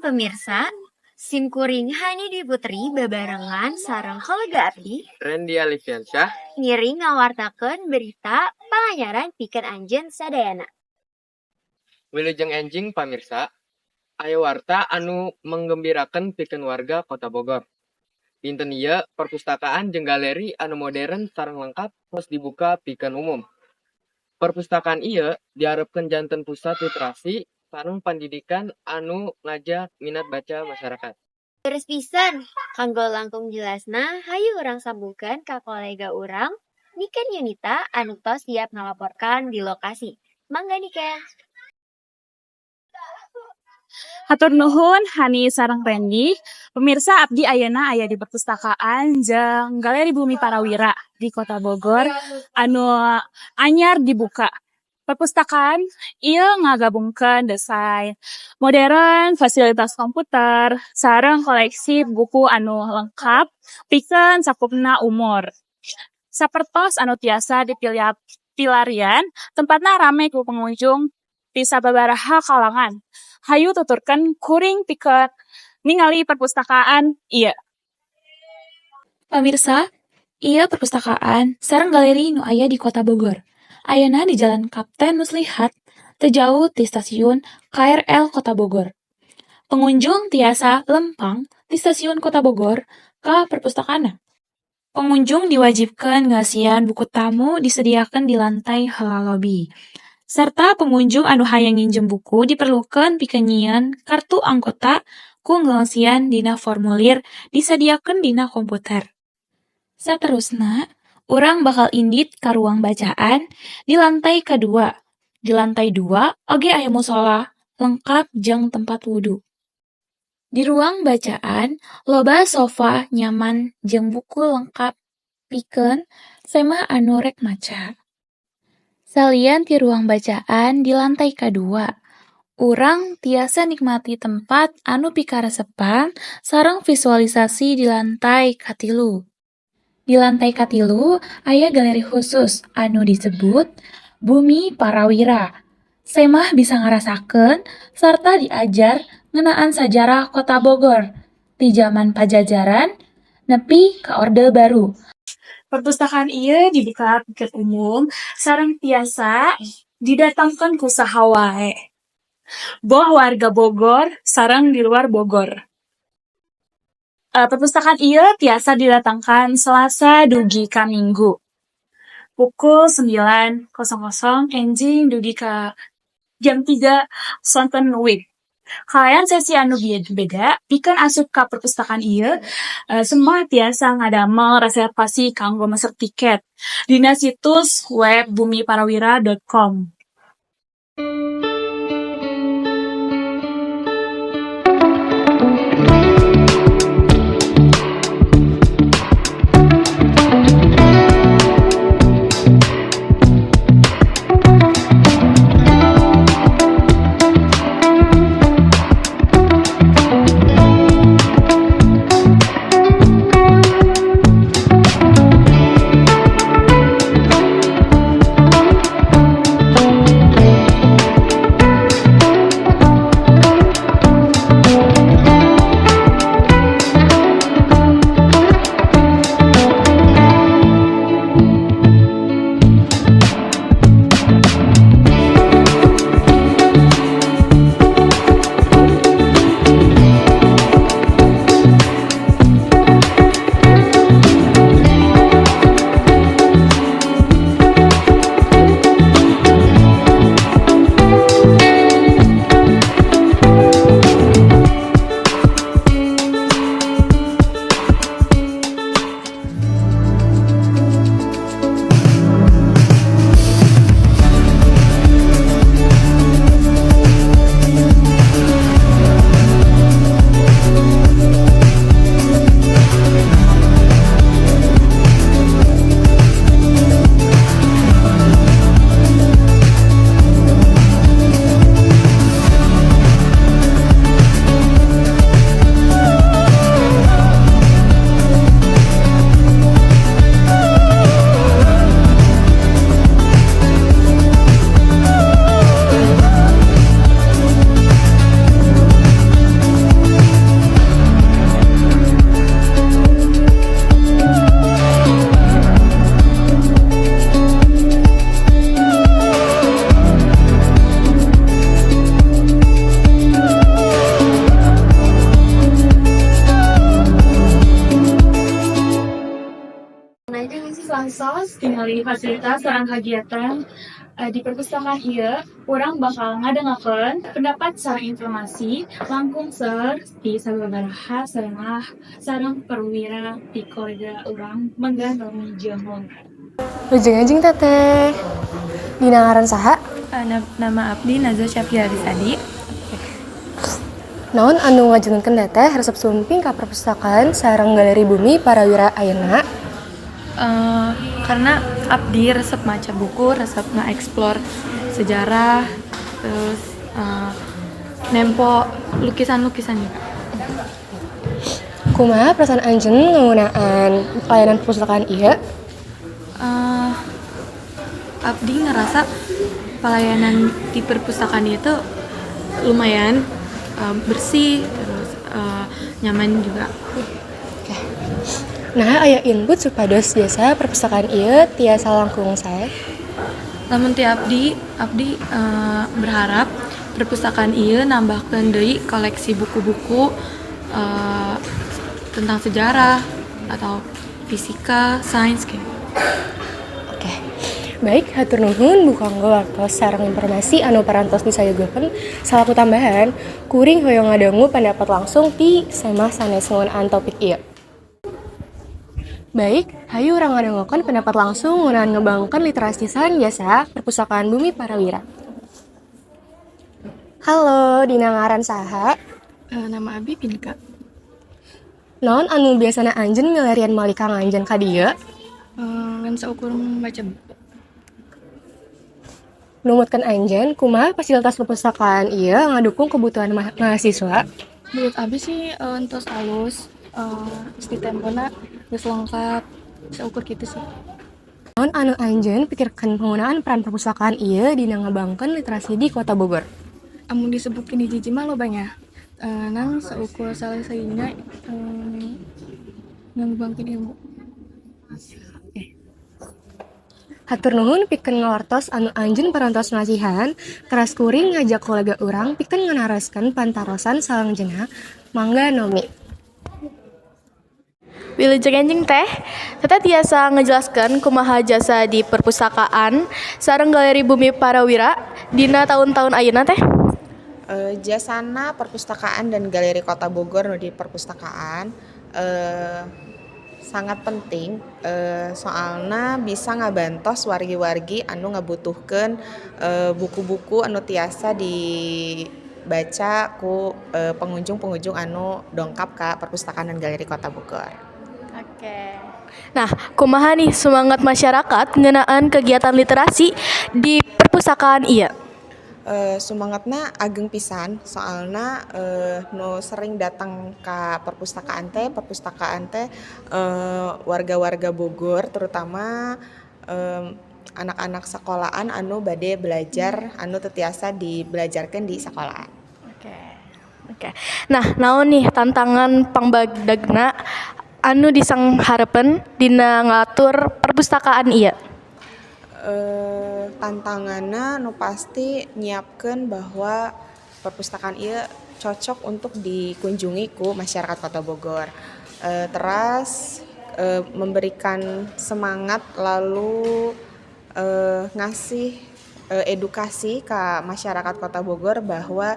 pemirsa, sim kuring Hani Dwi Putri babarengan sareng kolega abdi Randy Alifiansyah ngiring ngawartakeun berita panganyaran pikeun anjeun sadayana. Wilujeng enjing pamirsa, aya warta anu menggembirakeun pikeun warga Kota Bogor. Dinten ieu perpustakaan jeung galeri anu modern sareng lengkap tos dibuka pikeun umum. Perpustakaan ieu diharepkeun janten pusat literasi sareng pandidikan anu ngajak minat baca masyarakat. Leres pisan, kanggo langkung jelasna hayu urang sambungkeun ka kolega urang Niken Yunita anu tos siap ngalaporkan di lokasi. Mangga, Niken. Hatur nuhun, Hani sareng Randy. Pemirsa, abdi ayeuna aya di perpustakaan jeung Galeri Bumi Parawira di Kota Bogor anu anyar dibuka. Perpustakaan ieu ngagabungkeun desain modern, fasilitas komputer, sareng koleksi buku anu lengkap pikeun cakupna umur. Sapertos anu tiasa dipilarian, tempatna rame ku pengunjung ti sababaraha kalangan. Hayu tuturkeun kuring pikeun ningali perpustakaan ieu. Pamirsa, ieu perpustakaan sareng galeri nu aya di Kota Bogor. Ayana di Jalan Kapten Muslihat, teu jauh ti stasiun KRL Kota Bogor. Pengunjung tiasa lempang ti stasiun Kota Bogor ka perpustakaanna. Pengunjung diwajibkeun ngeusian buku tamu disediakeun di lantai heula lobi. Sarta pengunjung anu hayang nginjem buku diperlukeun pikeun nyieun kartu anggota ku ngeusian dina formulir disadiakeun dina komputer. Saterusna, urang bakal indit ka ruang bacaan di lantai kadua. Di lantai dua oge aya musola lengkap jeung tempat wudu. Di ruang bacaan loba sofa nyaman jeung buku lengkap pikeun semah anu rek maca. Salian ti ruang bacaan di lantai kadua, urang tiasa nikmati tempat anu pikaresepan sareng visualisasi di lantai katilu. Di lantai katilu aya galeri khusus anu disebut Bumi Parawira. Semah bisa ngarasakeun sarta diajar ngeunaan sajarah Kota Bogor ti jaman Pajajaran nepi ka Orde Baru. Perpustakaan ieu dibuka pikeun umum sareng tiasa didatangkeun ku saha wae. Boh warga Bogor sareng di luar Bogor. Perpustakaan ieu tiasa didatangkan Selasa dugi ka Minggu. Pukul 9.00 enjing dugi ka jam 3 sonten WIB. Kalayan sesi anu beda pikeun asup ka perpustakaan ieu, semah tiasa ngadamel reservasi kanggo meser tiket dina situs web bumiparawira.com. Saatos tingali fasilitas sareng kagiatan di perpustakaan ieu, urang bakal ngadengekeun pendapat sareng informasi langkung seueur ti sababaraha sareng perwira ti kolega urang, mangga Naomi jeung Laura. Wilujeng enjing, Teteh. Dina ngaran saha? Nama abdi Nazwa Syafia Risadi. Naon anu ngajenengkeun Teteh resep sumping ka perpustakaan sareng Galeri Bumi Parawira ayeuna? Karena abdi resep maca buku, resep nge-explore sejarah, terus nempo lukisan-lukisan juga. Kumaha perasaan anjeun ngeunaan layanan perpustakaan ieu? Abdi ngerasa pelayanan di perpustakaan itu lumayan bersih, terus nyaman juga. Nah, aya input supados jasa perpustakaan ieu tiasa langkung sae? Lamun ti abdi, abdi berharap perpustakaan ieu nambahkeun deui koleksi buku-buku tentang sejarah atau fisika, sains gitu. Oke. Baik, hatur nuhun bu kanggo waktos sareng informasi anu parantos disayogakeun. Salaku tambahan, kuring hoyong ngadangu pendapat langsung ti semah sanes ngeunaan topik ieu. Baik, hayu urang ngadangukeun pendapat langsung ngeunaan ngembangkeun literasi sareng jasa Perpustakaan Bumi Parawira. Halo, dina ngaran saha? Nama abi Pinka. Naon anu biasana anjeun milarian malih kang anjeun ka dieu? Ngan saukur maca buku. Numutkeun anjeun, kumaha fasilitas perpustakaan ieu ngadukung kebutuhan mahasiswa? Menurut abi sih entos alus, geus ditempona geus lengkap, saukur kitu sih. Naon anu anjeun pikirkeun penggunaan peran perpustakaan ieu dina ngembangkeun literasi di Kota Bogor? Amun disebutkeun hiji-hiji mah loba nya. Nang saukur salah sahijina ngembangkeun ilmu. Hatur nuhun pikeun ngawartos anu anjeun parantos masihan, teras kuring ngajak kolega urang pikeun nganaroskeun pantarosan salangjengna. Mangga, Nomi. Wilujeng enjing, Teh. Teteh tiasa ngejelaskeun kumaha jasa di perpustakaan sareng Galeri Bumi Parawira dina tahun-tahun ayeuna, Teh? Jasana perpustakaan dan galeri Kota Bogor nu di perpustakaan sangat penting, soalna bisa ngabantos wargi-wargi anu ngabutuhkeun buku-buku anu tiasa dibaca ku pengunjung-pengunjung anu dongkap ka perpustakaan dan galeri Kota Bogor. Oke. Nah, kumaha nih semangat masyarakat ngeunaan kegiatan literasi di perpustakaan ieu? Sumangetna ageng pisan, soalna nu sering datang ka perpustakaan teh warga-warga Bogor, terutama anak-anak sekolahan anu bade belajar anu teu tiasa dibelajarkeun di sekolahan. Oke. Nah, naon nih tantangan pangbadagna anu disanghareupeun dina ngatur perpustakaan ieu? Tantanganna nu pasti nyiapkeun bahwa perpustakaan ieu cocok untuk dikunjungi ku masyarakat Kota Bogor. Teras memberikan semangat, lalu ngasih edukasi ka masyarakat Kota Bogor bahwa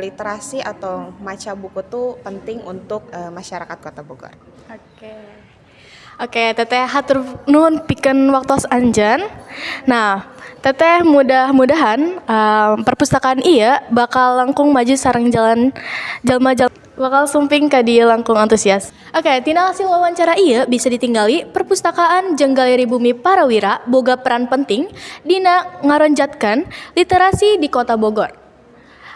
literasi atau maca buku tuh penting untuk masyarakat Kota Bogor. Oke. Oke, Teteh, hatur nuhun pikeun waktos anjeun. Nah, Teteh, mudah-mudahan perpustakaan ieu bakal langkung maju sareng jalan jalma-jalma bakal sumping ka dieu langkung antusias. Oke, tina hasil wawancara ieu bisa ditinggali perpustakaan jeung Galeri Bumi Parawira boga peran penting dina ngaronjatkeun literasi di Kota Bogor.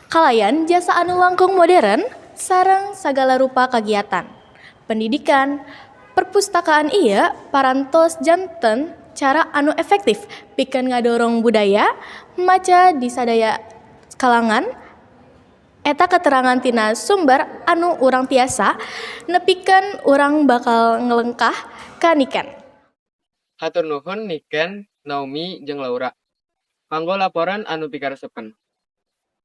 Kalayan jasa anu langkung modern sareng sagala rupa kagiatan pendidikan, perpustakaan ieu parantos janten cara anu efektif pikeun ngadorong budaya maca di sadaya kalangan. Eta keterangan tina sumber anu urang tiasa nepikeun urang bakal ngelengkah ka Niken. Hatur nuhun Niken, Naomi jeung Laura kanggo laporan anu pikaresepeun.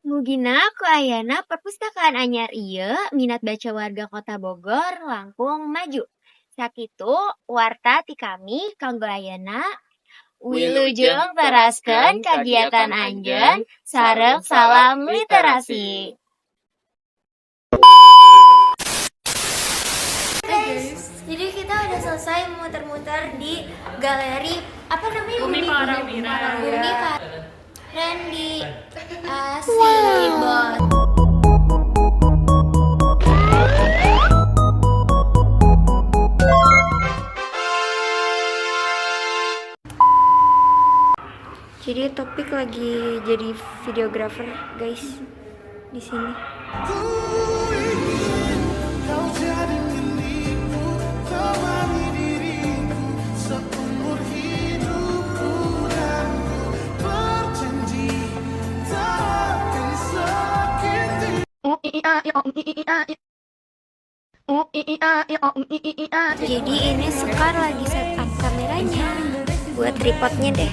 Mugina ku ayana perpustakaan anyar ieu minat baca warga Kota Bogor langkung maju. Sakitu warta ti kami kanggo ayeuna. Wilujeng teraskeun kagiatan anjeun sareng salam literasi. Guys, jadi kita udah selesai muter-muter di galeri apa namanya? Bumi Parawira. Bumi Par Randy asli bos. Jadi Topik lagi jadi videographer guys di sini. Jadi ini Sekar lagi setup kameranya buat tripodnya deh.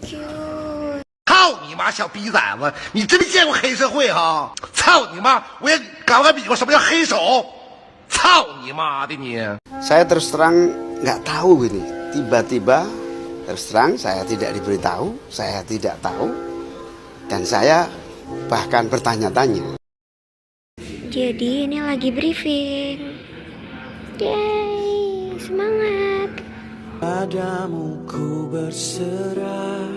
Cute. 操你妈小逼崽子！你真没见过黑社会哈！操你妈！我也敢不敢比划什么叫黑手？操你妈的你！ Saya terus terang nggak tahu ini. Tiba-tiba terus terang saya tidak diberitahu, saya tidak tahu, dan saya bahkan bertanya-tanya. Jadi ini lagi briefing. Yeay, semangat. Padamu ku berserah,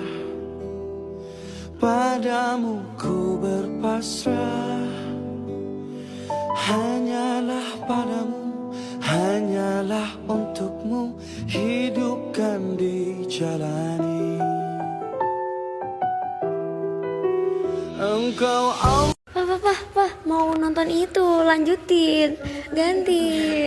padamu ku berpasrah. Hanyalah padamu, hanyalah untukmu hidup kan dijalani. Engkau Allah. Pah, pah, pah, pah, mau nonton itu, lanjutin, ganti.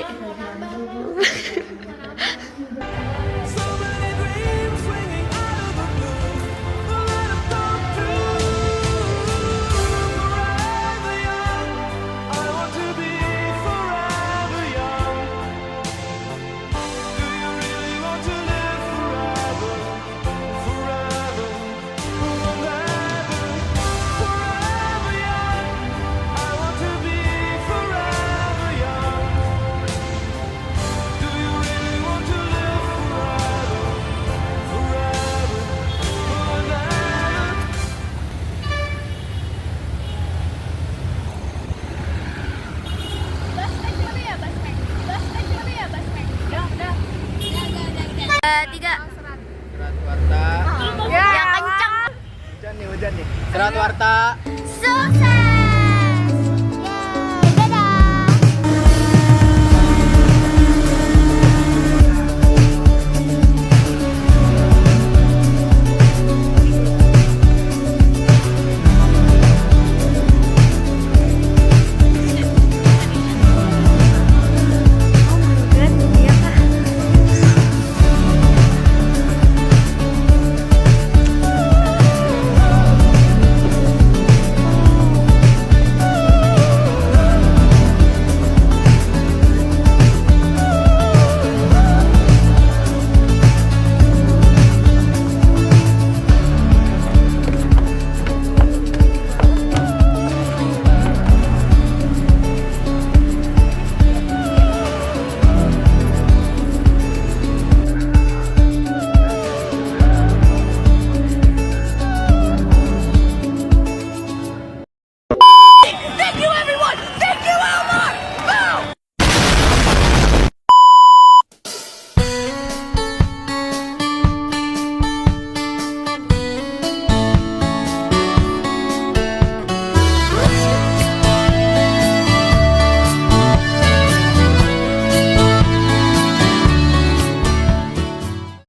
Tiga. Serat warta. Yang kencang. Hujan nih, hujan nih. Serat warta. Sukses.